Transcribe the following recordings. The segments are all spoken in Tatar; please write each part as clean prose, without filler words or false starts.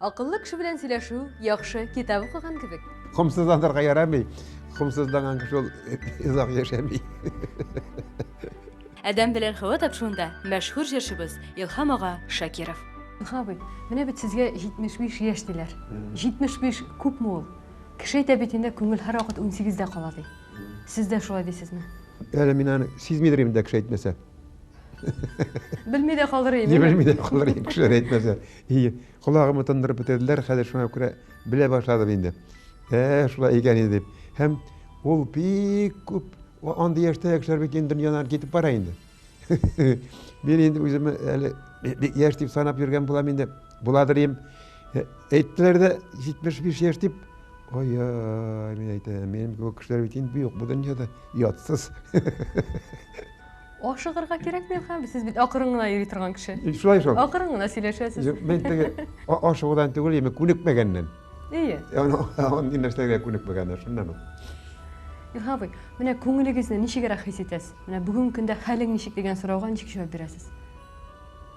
Акыллы кеше белән сөйләшү яхшы китап укыган кебек. Комсызланырга ярамый. Комсызланган кеше ул озак яшәми. Адәм белән Хәва тапшыруында мәшһүр җырчыбыз Илһам ага Шакиров. Илһам абый, менә бит сезгә 75 яшь диләр. 75 күпме ул? Кеше әйтә бит инде, күңел һәрвакыт 18-дә кала ди. Сез дә шулай дисезме? Әле мин аны сизмидер инде кеше әйтмәсә. Белми дә калыр идем. Белми дә калыр идем, кешеләр әйтмәсә. И, колагымны тындырып бетерделәр, хәзер шуңа күрә белә башладым инде. Ә, шулай икән инде дип. Һәм ул бик күп андый яшьтә кешеләр бит инде дөньядан китеп бара инде. Мин инде үземне әле бик яшь дип санап йөргән булам инде. Буладыр им. Әйттеләр дә 75 яшь дип. Ой-ой, мин әйтәм, минем кебек кешеләр бит инде юк бу дөньяда, ятсыз. Ашыгырга кирәкми, һәм сез бит акрын гына йөри торган кеше. Шулай шул. Акрын гына сөйләшәсез. Мин теге ашыгудан түгел, яме күнекмәгәннән. Әйе. Андый нәрсәгә күнекмәгәннән, шуннан ул. Илһам абый, менә күңелегезне ничегрәк хис итәсез? Менә бүгенге көндә хәлең ничек дигән сорауга ничек җавап бирәсез?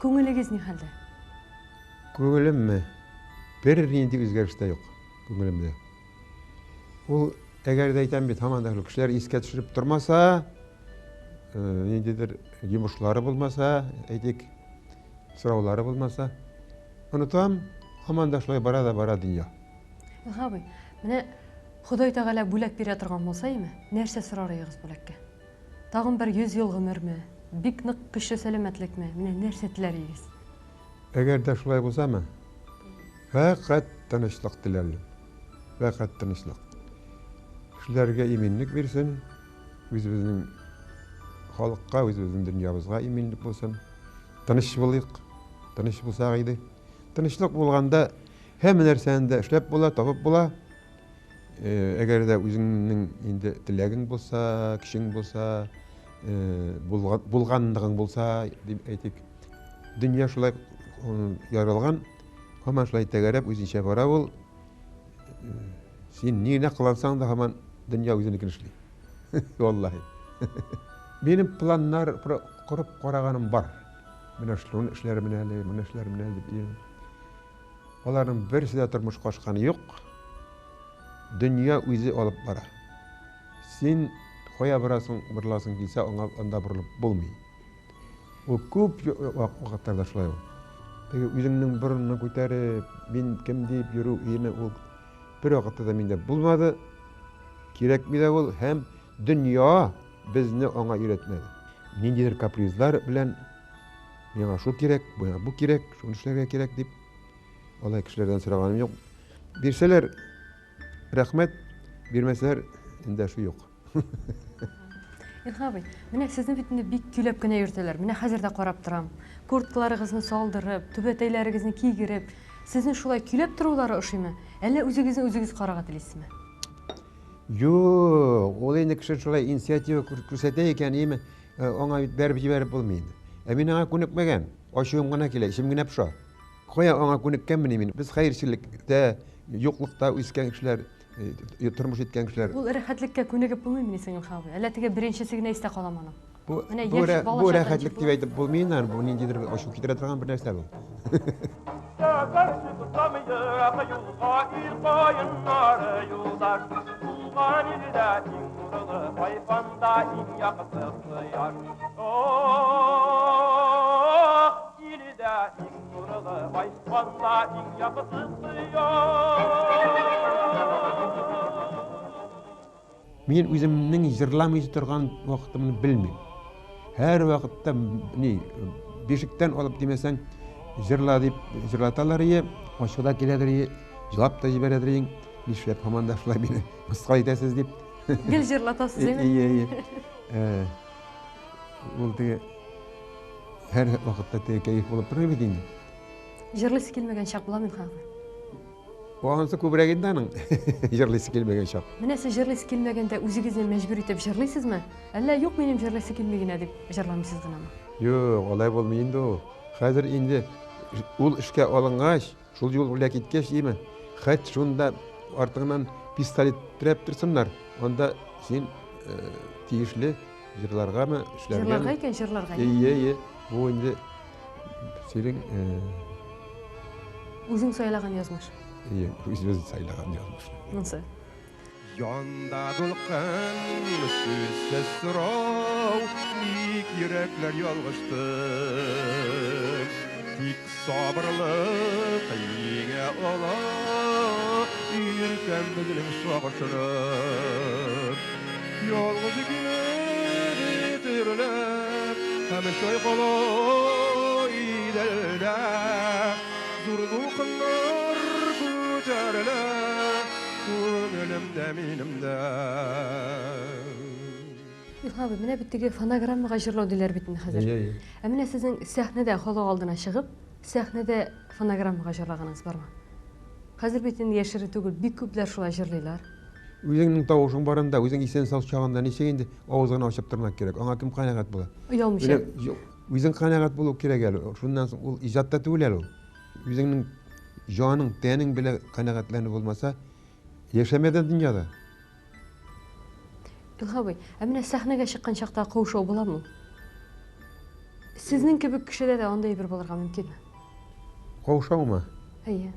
Күңелегез ни хәлдә? Күңелемме? Бернинди үзгәреш тә юк күңелемдә. Ул, әгәр дә әйтәм бит, һаман да шул кешеләр искә төшереп тормаса, э, ниндидер йомышлары булмаса, әйтик, сораулары булмаса, онытам, һаман да шулай бара да бара дөнья. Илһам абый, менә Ходай Тәгалә бүләк бирә торган булса име, нәрсә сорар идегез бүләккә? Тагын бер 100 ел гомерме? Бик нык көчле сәламәтлекме? Менә нәрсә теләр идегез? Әгәр дә шулай булсамы, фәкать тынычлык теләр идем. Фәкать тынычлык. Кешеләргә иминлек бирсен, үзебезнең халыкка, үзебезнең дөньябызга иминлек булсын. Тыныч булыйк, тыныч булсак иде. Тынычлык булганда һәммә нәрсәне дә эшләп була, табып була. Э, әгәр дә үзеңнең инде теләгең булса, көчең булса, э, булганлыгың булса, дип әйтик, дөнья шулай яралган, һаман шулай тәгәрәп үзенчә бара ул. Э, син ни генә кылансаң да һаман дөнья үзенекен эшли. Валлаһи. Минем планнар корып караганым бар. Менә шуны эшләрмен әле, моны эшләрмен әле дип. Аларның берсе дә тормышка ашканы юк. Дөнья үзе алып бара. Син кая барасың, борыласың килсә, аңа анда борылып булмый. Ул күп вакытларда шулай ул. Теге үзеңнең борынны күтәреп, мин кем дип йөрү иеме ул бер вакытта да миндә булмады. Кирәкми дә ул һәм дөнья безне аңа өйрәтмәде. Ниндидер капризлар белән Миңа шул кирәк, миңа бу кирәк, шуны эшләргә кирәк дип, алай кешеләрдән сораганым юк. Бирсәләр, рәхмәт, бирмәсәләр, эндәшү юк. Илһам абый, менә сезне бит инде бик көйләп кенә йөртәләр. Менә хәзер дә карап торам. Курткаларыгызны салдырып, түбәтәйләрегезне кигереп, сезне шулай көйләп торулары ошыймы? Әллә үзегезне үзегез карарга телисезме? Юк, ул инде кеше шулай инициатива күрсәтә икән, име, Э, аңа бит бәреп җибәреп булмый инде. Ә мин аңа күнекмәгән. Ачуым гына килә, эчем генә поша. Кая аңа күнеккәнмени мин? Без хәерчелектә, юклыкта үскән кешеләр, э, тормыш иткән кешеләр. Ул рәхәтлеккә күнегеп булмыймыни соң, Илһам абый? Әллә теге беренчесе генә истә каламы аның? Бу, бу, бу рәхәтлек дип әйтеп булмый инде, бу ниндидер ачу китерә торган бер нәрсә бу. Мин үземнең җырламый торган вакытымны белмим. Һәр вакытта ни бишектән алып димәсәң, җырла дип җырлаталар ие, ачу да киләдер ие, җылап та җибәрәдер иең. Нишләп һаман да шулай мине мыскыл итәсез дип. Гел җырлатасыз, әйме? Ие, ие. Э, ул теге һәр вакытта теге кәеф булып тормый бит инде. Җырлыйсы килмәгән чак була мин хәзер. Анысы күбрәк инде аның җырлыйсы килмәгән чак. Менә сез җырлыйсы килмәгәндә үзегезне мәҗбүр итеп җырлыйсызмы? Әллә юк минем җырлыйсы килми генә дип җырламыйсыз гынамы? Юк, алай булмый инде ул. Хәзер инде ул эшкә алынгач, шул юл белән киткәч, име, хәт шунда артыңнан пистолет терәп торсыннар. Анда син э, тиешле җырларгамы, эшләргәме? Җырларга икән, җырларга. Ие, ие. Бу инде синең э, Үзең сайлаган язмыш. Әйе, үзебез сайлаган язмыш. Монсы. Янда дулкын, сүзсез сорау, ник йөрәкләр ялгышты? Тик сабырлык җиңә ала иркәм безнең сагышны. Ялгыз килә бөтерелеп, һәм чайкала Иделдә. Зур дулкыннар күтәрелә күңелемдә минем дә. Илһам абый, менә бит теге фонограммага җырлау диләр бит инде хәзер. Әйе, әйе. Ә менә сезнең сәхнәдә халык алдына чыгып, сәхнәдә фонограммага җырлаганыгыз бармы? Хәзер бит инде яшерен түгел, бик күпләр шулай җырлыйлар. Үзеңнең тавышың барында, үзең исән-сау чагында ничек инде авызыңны ачып тормак кирәк? Аңа кем канәгать була? Оялмыйча. Менә үзең канәгать булу кирәк әле. Шуннан соң ул иҗат та түгел әле ул. Үзеңнең җаның, тәнең белән канәгатьләнү булмаса, яшәмә дә дөньяда. Илһам абый, ә менә сәхнәгә чыккан чакта каушау буламы ул? Сезнең кебек кешедә дә андый әйбер булырга мөмкинме? Каушаумы? Әйе.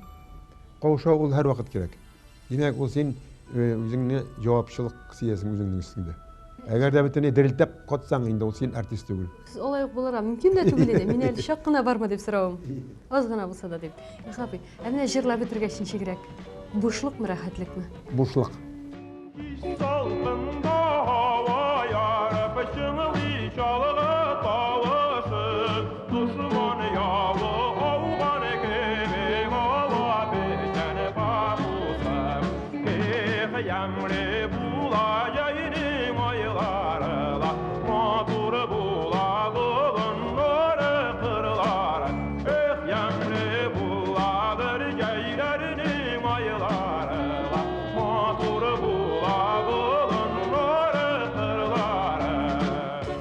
Каушау ул һәрвакыт кирәк. Димәк, ул син үзеңне җавапчылык сизәсең үзеңнең өстеңдә. Әгәр дә бөтенләй дерелтәп катсаң, инде ул син артист түгел. Сез алай ук булырга мөмкин дә түгел иде. Мин әле чак кына бармы дип соравым. Аз гына булса да дип. Илһам абый, ә менә җырлап бетергәч ничегрәк? Бушлыкмы, рәхәтлекме? Бушлык. Салкында һава ярып чыңлый чалгы тавышы, дошман явы ауган кебек ала печән папусы. Эх, ямьле була җәйнең айлары ла, матур була болыннары, кырлары. Эх, ямьле буладыр җәйләрнең айлары ла, матур була болыннары, кырлары.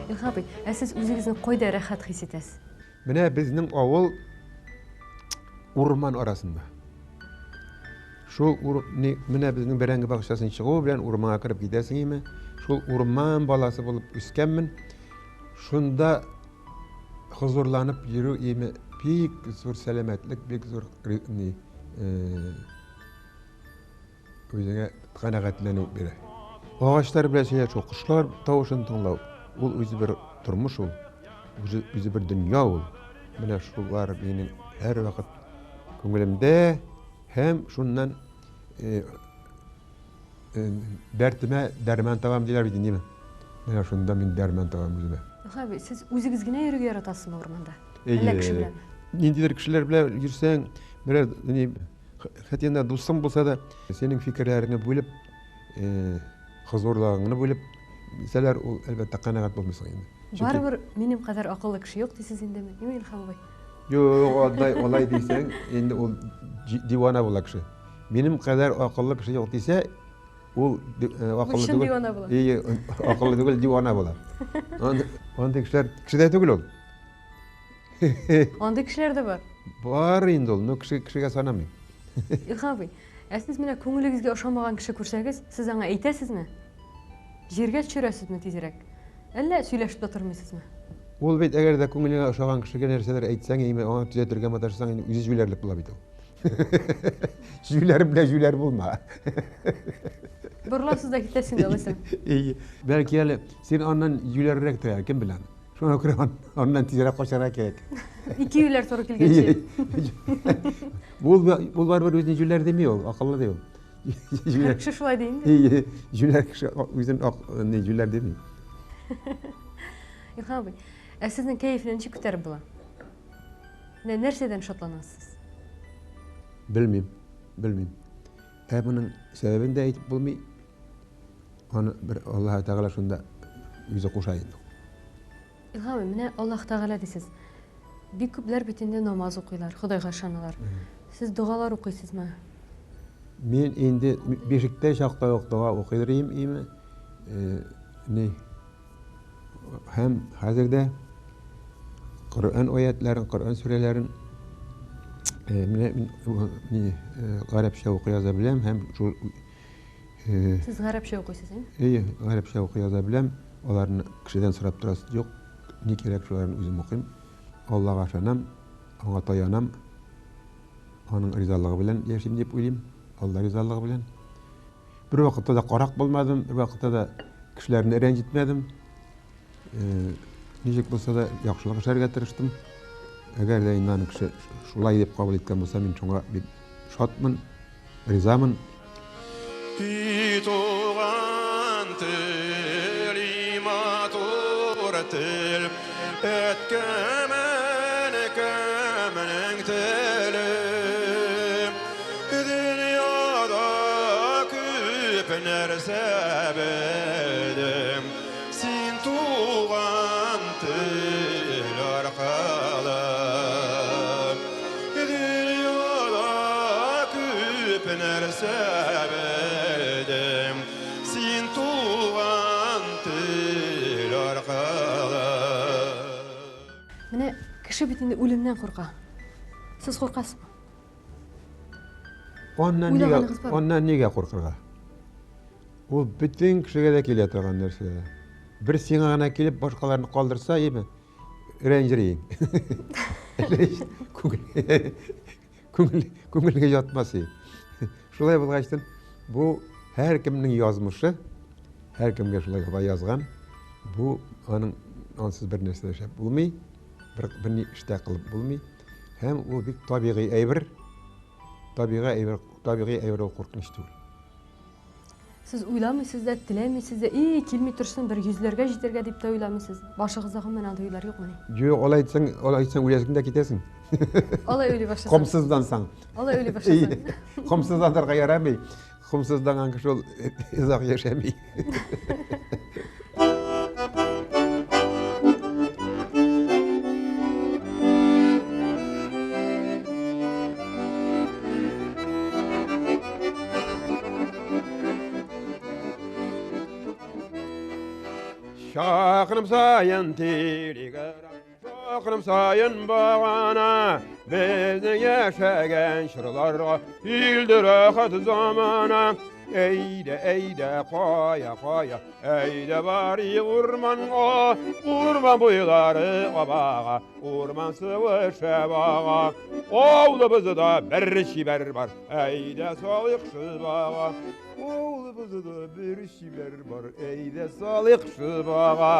Илһам абый, ә сез үзегезне кайда рәхәт хис итәсез? Менә безнең авыл урман арасында. Шул ур, ни, менә безнең бәрәңге бакчасын чыгу белән урманга кереп китәсең име? Шул урман баласы булып үскәнмен. Шунда хозурланып йөрү име бик зур сәламәтлек, бик зур ни, үзеңә канәгатьләнү бирә. Агачлар белән сөйләшү, кошлар тавышын тыңлау, ул үзе бер тормыш ул, үзе, үзе бер дөнья ул. Менә шулар минем һәрвакыт күңелемдә һәм шуннан э, э, дәртемә дәрман табам диләр бит инде. Менә шунда мин дәрман табам үземә. Илһам абый, сез үзегез генә йөрергә яратасызмы урманда? Әллә кеше беләнме? Ниндидер кешеләр белән йөрсәң, берәр ни Хәтта инде дустың булса да, синең фикерләреңне бүлеп, хозурлыгыңны бүлеп бирсәләр, ул, әлбәттә, канәгать булмыйсың инде. Барыбер минем кадәр акыллы кеше юк дисез индеме? Юк, Илһам абый. Юк, алай, алай дисәң, инде ул дивана була кеше. Минем кадәр акыллы кеше юк дисә, ул акыллы түгел. Дивана була. Ие, акыллы түгел, дивана була. Андый кешеләр кеше дә түгел ул. Андый кешеләр дә бар. Бар инде ул, но кеше кешегә санамыйм. Илһам абый, ә сез менә күңелегезгә ошамаган кеше күрсәгез, сез аңа әйтәсезме? Җиргә төшерәсезме тизрәк? Әллә сөйләшеп тә тормыйсызмы? Ул бит әгәр дә күңелеңә ошаган кешегә нәрсәдер әйтсәң, яме аңа төзәтергә маташсаң, инде үзе җүләрлек була бит ул. Җүләр белән җүләр булма. Борыласыз да китәсең дә алайса. Бәлки әле син аннан җүләррәк тә, кем белә. Шуңа күрә аннан тизрәк качарга кирәк. Ике юләр туры килгәнче. Ул ул барыбер үзен җүләр дими ул, акыллы ди ул. Җүләр кеше шулай ди инде. Җүләр кеше үзен не җүләр дими. Илһам абый, ә сезнең кәефне ничек күтәреп була? Менә нәрсәдән шатланасыз? Белмим, белмим. Ә моның сәбәбен дә әйтеп булмый. Аны бер Аллаһ Тәгалә шунда үзе куша инде. Илһам, менә Аллаһ Тәгалә дисез. Бик күпләр бит инде намаз укыйлар, Ходайга ышаналар. Сез догалар укыйсызмы? Мин инде бишектә чакта ук дога укыйдыр идем, име? Ни? Һәм хәзер дә Коръән аятларын, Коръән сүрәләрен менә мин гарәпчә укый яза беләм һәм шул Сез гарәпчә укыйсыз, әйме? Әйе, гарәпчә укый яза беләм. Аларны кешедән сорап торасы юк. Ни кирәк, шуларын үзем укыйм. Аллага ышанам, аңа таянам. Аның ризалыгы белән яшим дип уйлыйм. Алла ризалыгы белән. Бер вакытта да карак булмадым, бер вакытта да кешеләрне рәнҗетмәдем. Ничек булса да яхшылык эшләргә тырыштым. Әгәр дә инде аны кеше шулай дип кабул иткән булса, мин шуңа бик шатмын, ризамын. И туган тел, и матур тел, әткәм, әнкәмнең теле. Дөньяда күп нәрсә белдем, син туган тел аркылы. Дөньяда күп нәрсә белдем, син туган тел аркылы. Менә кеше бит инде үлемнән курка. Сез куркасызмы? Аннан нигә, Уйлаганыгыз бармы? аннан нигә куркырга? Ул бөтен кешегә дә килә торган нәрсә. Бер сиңа гына килеп башкаларны калдырса, име, рәнҗер иең. Күңел, күңел, күңелгә ятмас иең. Шулай булгачтын, бу һәркемнең язмышы, һәркемгә шулай Ходай язган. Бу аның ансыз бер нәрсә дә эшләп булмый, бер, бер ни эш тә кылып булмый. Һәм ул бик табигый әйбер. Табигый әйбер, табигый әйбер ул куркыныч түгел. Сез уйламыйсыз да, теләмисез дә, и, килми торсын, бер йөзләргә җитәргә дип тә уйламыйсыз. Башыгызда гомумән андый уйлар юкмыни? Юк, алай әйтсәң, алай әйтсәң үләсең дә китәсең. Алай уйлый башласаң. Комсызлансаң. Алай уйлый башласаң. Комсызланырга ярамый. Комсызланган кеше ул озак яшәми. Чакрым саен телеграм, чакрым саен багана, безнең яшәгән чорларга килде рәхәт замана. Әйдә, әйдә, кая, кая, әйдә барыйк урманга, урман буйлары абага, урман суы шәбага. Авылыбызда бер чибәр бар, әйдә салыйк шыбага. Авылыбызда бер чибәр бар, әйдә салыйк шыбага.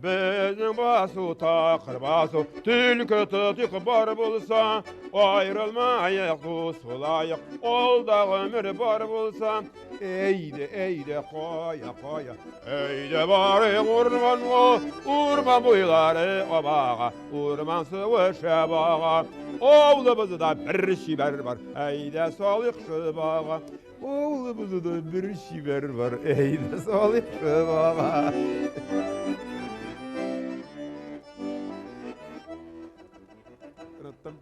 Безнең басу такыр басу, түлке тотык бар булса, аерылмаек дус булаек, алда гомер бар булса. Әйдә, әйдә, кая, кая, әйдә барыйк урманга, урман буйлары абага, урман суы шәбага. Авылыбызда бер чибәр бар, әйдә салыйк шыбага. Авылыбызда бер чибәр бар, әйдә салыйк шыбага. Оныттым.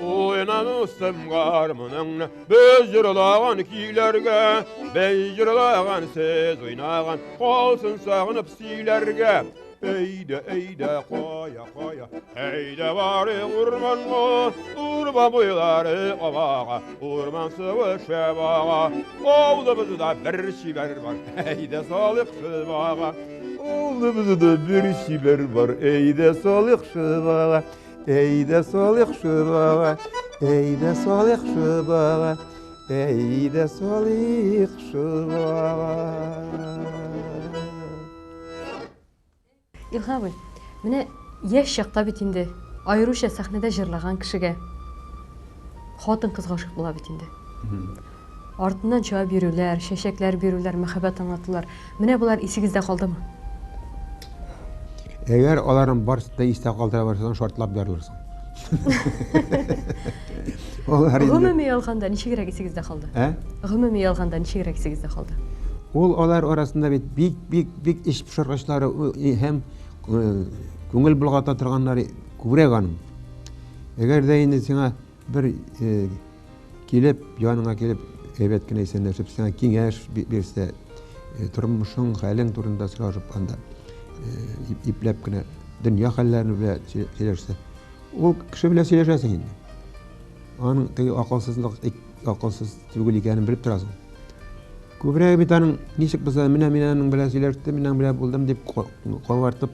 Уйна дустым гармуныңны, без җырлаган көйләргә, без җырлаган, сез уйнаган, калсын сагынып сөйләргә. Әйдә, әйдә, кая, кая, әйдә барыйк урманга, урман буйлары абага, урман суы шәбага. Авылыбызда бер чибәр бар, әйдә салыйк шыбага. Авылыбызда бер чибәр бар, әйдә салыйк шыбага. Әйдә салыйк шыбага, әйдә салыйк шыбага, әйдә салыйк шыбага. Илһам абый, менә яшь чакта бит инде, аеруча сәхнәдә җырлаган кешегә хатын-кыз гашыйк була бит инде. Артыннан чабып йөрүләр, чәчәкләр бирүләр, мәхәббәт аңлатулар. Менә болар исегездә калдымы? Әгәр аларның барысын да истә калдыра барсаң, шартлап ярылырсың. Алар инде Гомуми алганда ничегрәк исегездә калды? Ә? Гомуми алганда ничегрәк исегездә калды? Ул алар арасында бит бик, бик, бик эч пошыргычлары һәм күңел болгата торганнары күбрәк аның. Әгәр дә инде сиңа бер килеп, яныңа килеп әйбәт кенә исәнләшеп, сиңа киңәш бирсә, тормышың, хәлең турында сорашып, анда ипләп кенә дөнья хәлләрен белән сөйләшсә, ул кеше белән сөйләшәсең инде. Аның теге акылсызлык, акылсыз түгел икәнен белеп торасың. Күбрәк бит аның ничек булса, менә мин аның белән сөйләштем, мин аның белән булдым дип кабартып,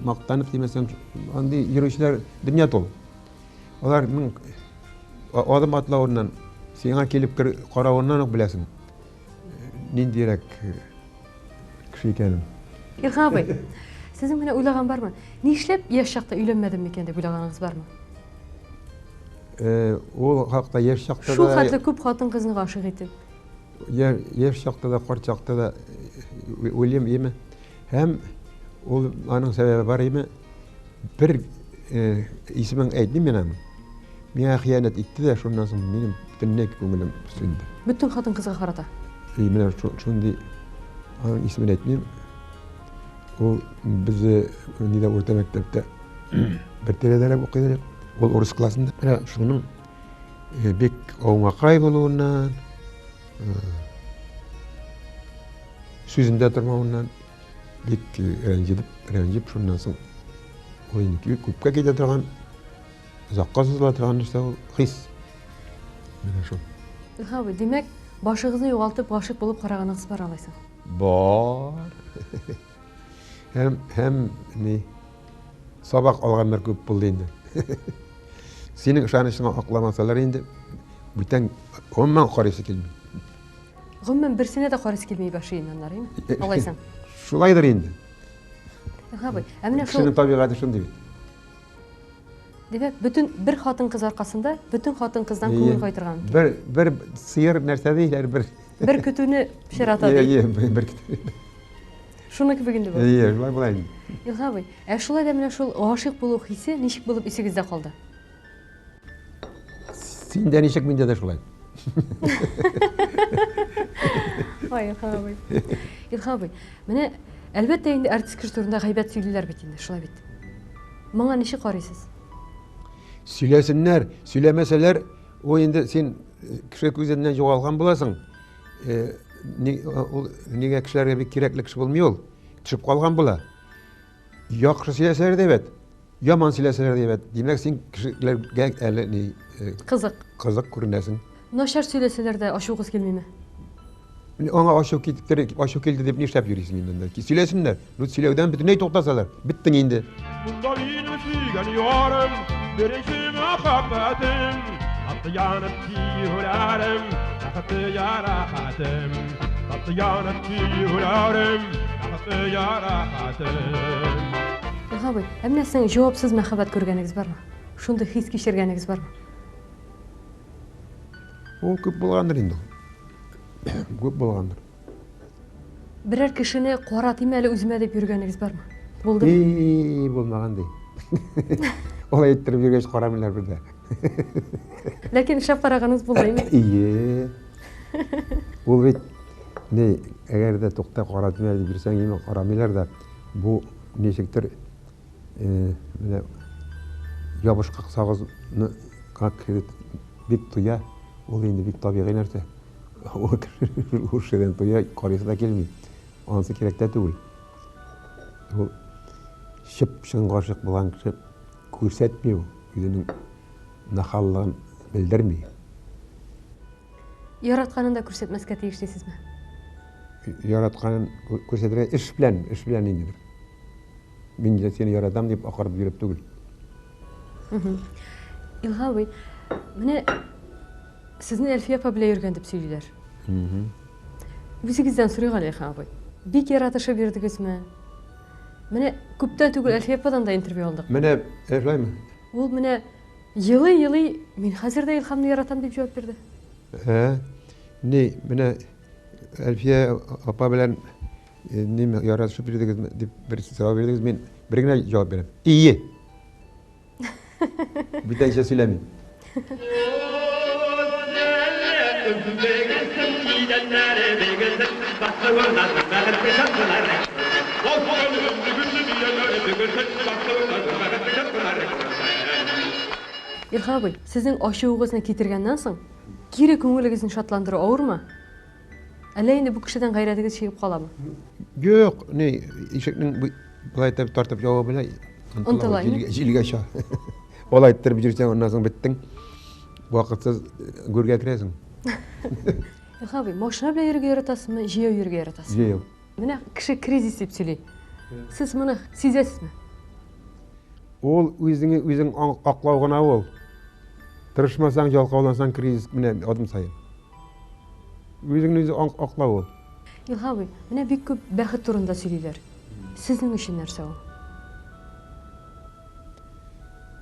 мактанып димәсәң, андый йөрүчеләр дөнья тулы. Аларның адым атлавыннан, сиңа килеп каравыннан ук беләсең, ниндирәк кеше икәнен. Илһам абый, сезнең менә уйлаган бармы? Нишләп яшь чакта өйләнмәдем микән дип уйлаганыгыз бармы? Ул хакта яшь чакта Шул хәтле күп хатын-кызны гашыйк итеп. Яшь чакта да, карт чакта да уйлыйм име. Һәм ул аның сәбәбе бар име. Бер исемен әйтмим мин аның. Миңа хыянәт итте дә, шуннан соң минем бөтенләй күңелем сүнде. Бөтен хатын-кызга карата. И менә шундый аның исемен әйтмим. Ул безне нидә урта мәктәптә бер тирәдәрәк укый идек. Ул урыс классында. Менә шуның бик аумакай булуыннан, сүзендә тормавыннан бик рәнҗеп, рәнҗеп шуннан соң ул инде күпкә китә торган, озакка сузыла торган нәрсә ул хис. Менә шул. Илһам абый, димәк, башыгызны югалтып гашыйк булып караганыгыз бар алайса? Бар. Һәм, һәм ни сабак алганнар күп булды инде. Синең ышанычыңа акламасалар инде, бүтән гомумән карыйсы килми. Гомумән берсенә дә карыйсы килми башы инде аннары, әйме? Алайсаң. Шулайдыр инде. Илһам абый, ә менә шул Кешенең табигате шундый бит. Димәк, бөтен бер хатын-кыз аркасында бөтен хатын-кыздан күңел кайтырга мөмкин. Бер бер сыер нәрсә диләр, бер бер көтүне пычрата ди. Әйе, бер көтү. Шуны кебек инде бу. Әйе, шулай була инде. Илһам абый, ә шулай да менә шул гашыйк булу хисе ничек булып исегездә калды? Синдә ничек, миндә дә шулай. Ай, Илһам абый. Илһам абый, менә әлбәттә инде артист кеше турында гайбәт сөйлиләр бит инде, шулай бит. Моңа ничек карыйсыз? Сөйләсеннәр, сөйләмәсәләр, ул инде син кеше күзеннән югалган буласың. Ул нигә кешеләргә бик кирәкле кеше булмый ул? Төшеп калган була. Яхшы сөйләсәләр дә әйбәт, яман сөйләсәләр дә әйбәт. Димәк, син кешеләргә әле ни кызык. Кызык күренәсең. Начар сөйләсәләр дә ачуыгыз килмиме? Аңа ачу китер, ачу килде дип нишләп йөрисең инде анда? Сөйләсеннәр. Ну сөйләүдән бөтенләй туктасалар, беттең инде. Bunda benim сөйгән ярым, беренче мәхәббәтем, Tatlı yanıp tüylerim, бәхетле ярахатым. Tatlı yanıp tüylerim, бәхетле ярахатым. Илһам абый, ә менә сезнең җавапсыз мәхәббәт күргәнегез бармы? Шундый хис кичергәнегез бармы? Ул күп булгандыр инде. Күп булгандыр. Берәр кешене кара тимә әле үземә дип йөргәнегез бармы? Булды? И, булмаган ди. Алай иттереп йөргәч карамыйлар бер дә. Ләкин эшләп караганыгыз булды, әйме? Ие. Ул бит ни, әгәр дә тукта кара тимә дип йөрсәң, име карамыйлар да. Бу ничектер менә ябышкак сагызны бик тоя. Ул инде бик табигый нәрсә. Ул кешедән тоя, карыйсы да килми. Анысы кирәк тә түгел. Ул чып-чын гашыйк булган кеше күрсәтми ул, үзенең нахаллыгын белдерми. Яратканын да күрсәтмәскә тиеш дисезме? Яратканын күрсәтергә эш белән, эш белән ниндидер. Мин дә сине яратам дип акырып йөреп түгел. Илһам абый, менә сезне Әлфия апа белән йөргән дип сөйлиләр. Үзегездән сорыйк әле, Илһам абый. Бик яратышып йөрдегезме? Менә күптән түгел Әлфия ападан да интервью алдык. Менә, шулаймы? Ул менә елый-елый, мин хәзер дә Илһамны яратам дип җавап бирде. Ни, менә Әлфия апа белән ни яратышып йөрдегезме дип бер сорау бирдегез, мин бер генә җавап бирәм. Ие. Бүтәнчә сөйләмим. Илһам абый, сезнең ачуыгызны китергәннән соң, Кире күңелегезне шатландыру авырмы? Әллә инде бу кешедән гайрәтегез чигеп каламы? Юк, ни, ишекнең болай итеп тартып ябу белән ынтыла, җилгә оча. Алай иттереп йөрсәң, аннан соң беттең. Вакытсыз гүргә керәсең. Илһам абый, машина белән йөрергә яратасызмы, җәяү йөрергә яратасызмы? Җәяү. Менә кеше кризис дип сөйли. Сез моны сизәсезме? Ул үзеңне үзең аклау гына ул. Тырышмасаң, ялкаулансаң, кризис менә адым саен. Үзеңне үзең аклау ул. Илһам абый, менә бик күп бәхет турында сөйлиләр. Сезнең өчен нәрсә ул?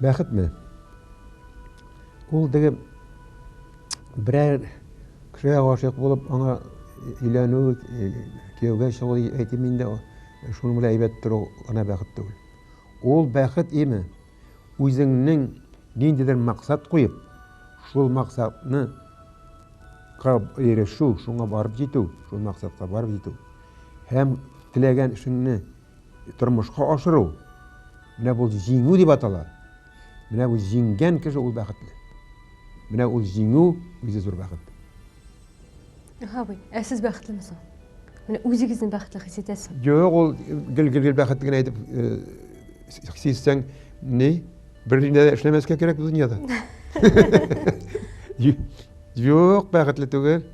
Бәхетме? Ул теге берәр кешегә гашыйк булып, аңа өйләнү, кияүгә чыгу әйтим инде, шуның белән әйбәт тору гына бәхет түгел. Ул бәхет име, үзеңнең ниндидер максат куеп, шул максатны ирешү, шуңа барып җитү, шул максатка барып җитү һәм теләгән эшеңне тормышка ашыру, менә бу җиңү дип атала. Менә бу җиңгән кеше ул бәхетле. Менә ул җиңү үзе зур бәхет. Абый, ә сез бәхетлеме соң? Менә үзегезне бәхетле хис итәсезме? Юк, ул гел-гел бәхетле генә әйтеп сизсәң, ни? Бер дә эшләмәскә кирәк бу дөньяда. Юк, бәхетле түгел.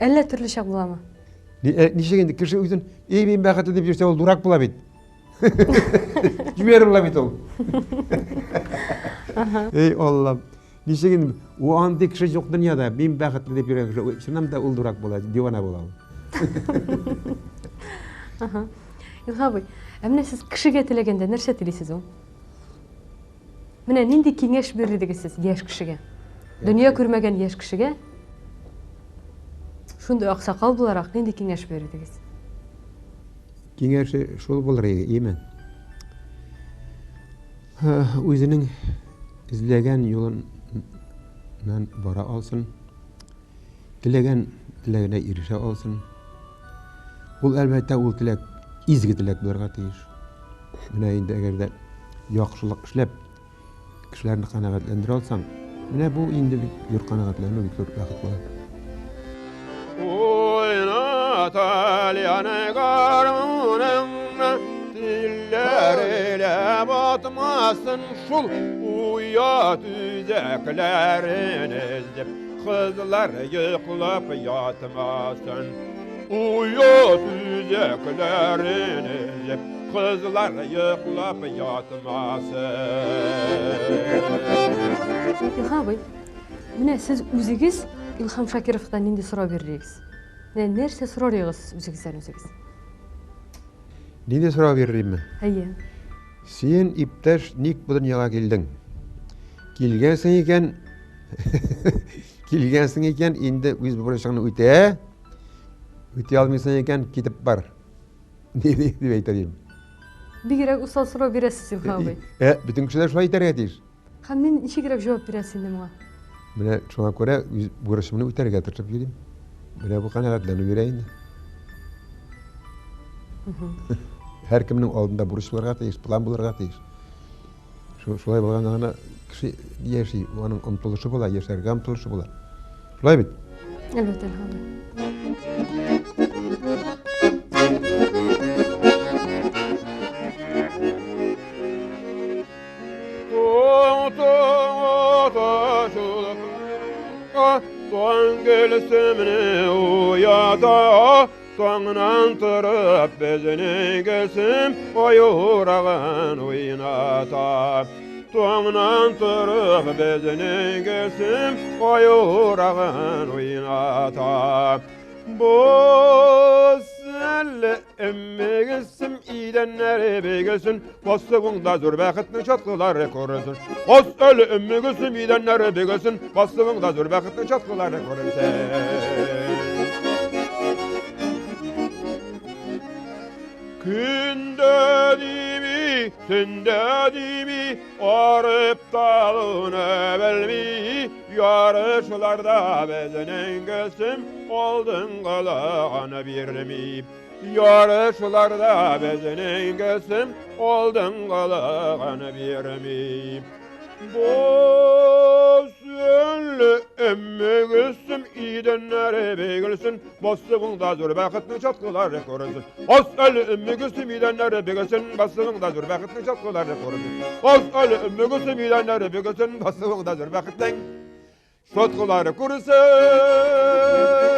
Әллә төрле чак буламы? Ничек инде кеше үзен, эй, мин бәхетле дип йөрсә, ул дурак була бит. Җибәреп була бит ул. Эй, Аллам. Ничек инде, у андый кеше юк дөньяда, мин бәхетле дип йөргән кеше, чыннан да ул дурак була, дивана була ул. Илһам абый, ә менә сез кешегә теләгәндә нәрсә телисез ул? Менә нинди киңәш бирер идегез сез яшь кешегә? Дөнья күрмәгән яшь кешегә шундый аксакал буларак нинди киңәш бирер идегез? Киңәше шул булыр иде, име? Үзенең эзләгән юлыннан бара алсын, теләгән теләгенә ирешә алсын. Ул әлбәттә ул теләк изге теләк булырга тиеш. Менә инде әгәр дә яхшылык эшләп кешеләрне канәгатьләндерә алсаң, менә бу инде бик зур канәгатьләнү, бик зур бәхет була. Уйна тальяны гармуныңны, Тилләре батмасын шул уят үзәкләрен эзләп, кызлар йоклап ятмасын. Уят үзәкләрен эзләп, кызлар йоклап ятмасын. Илһам абый, менә сез үзегез Илһам Шакировтан нинди сорау бирер идегез? Менә нәрсә сорар идегез сез үзегездән үзегез? Нинди сорау бирер идемме? Әйе. Син, иптәш, ник бу дөньяга килдең? Килгәнсең икән, килгәнсең икән, инде үз бурычыңны үтә. Үти алмыйсың икән, китеп бар. Дип әйтер идем. Бигрәк усал сорау бирәсез, Илһам абый. Бөтен кешеләр шулай әйтергә тиеш. Һәм мин ничегрәк җавап бирәсез инде моңа? Менә шуңа күрә үз бурычымны үтәргә тырышып йөрим. Менә бу канәгатьләнү бирә инде. Һәркемнең алдында бурыч булырга тиеш, план булырга тиеш. Шулай булганда гына кеше яши, аның омтылышы була, яшәргә омтылышы була. Шулай бит? Әлбәттә, Илһам. Таңнан торып безнең Гөлсем аюрагын уйната. Таңнан торып безнең Гөлсем аюрагын уйната. Бу Өммегесем идәннәре бегелсен, Басыгыңда зур бәхетнең чаткылары күренсен. Ас әле өммегесем идәннәре бегелсен, Басыгыңда зур бәхетнең чаткылары күренсен. Көндә дими, төндә дими, арып талуны белми, ярышларда безнең Гөлсем алдынгылыгын бирми. Ярышларда безнең Гөлсем алдынгылыгын бирми. Бу Öli Ümmü Gülsüm idenleri beýgelsin, Bassygyňda zür bähitniň çatgylary görünsin. Os öli Ümmü Gülsüm idenleri beýgelsin, Bassygyňda zür bähitniň çatgylary görünsin. Os öli Ümmü Gülsüm idenleri beýgelsin, Bassygyňda zür bähitniň çatgylary görünsin.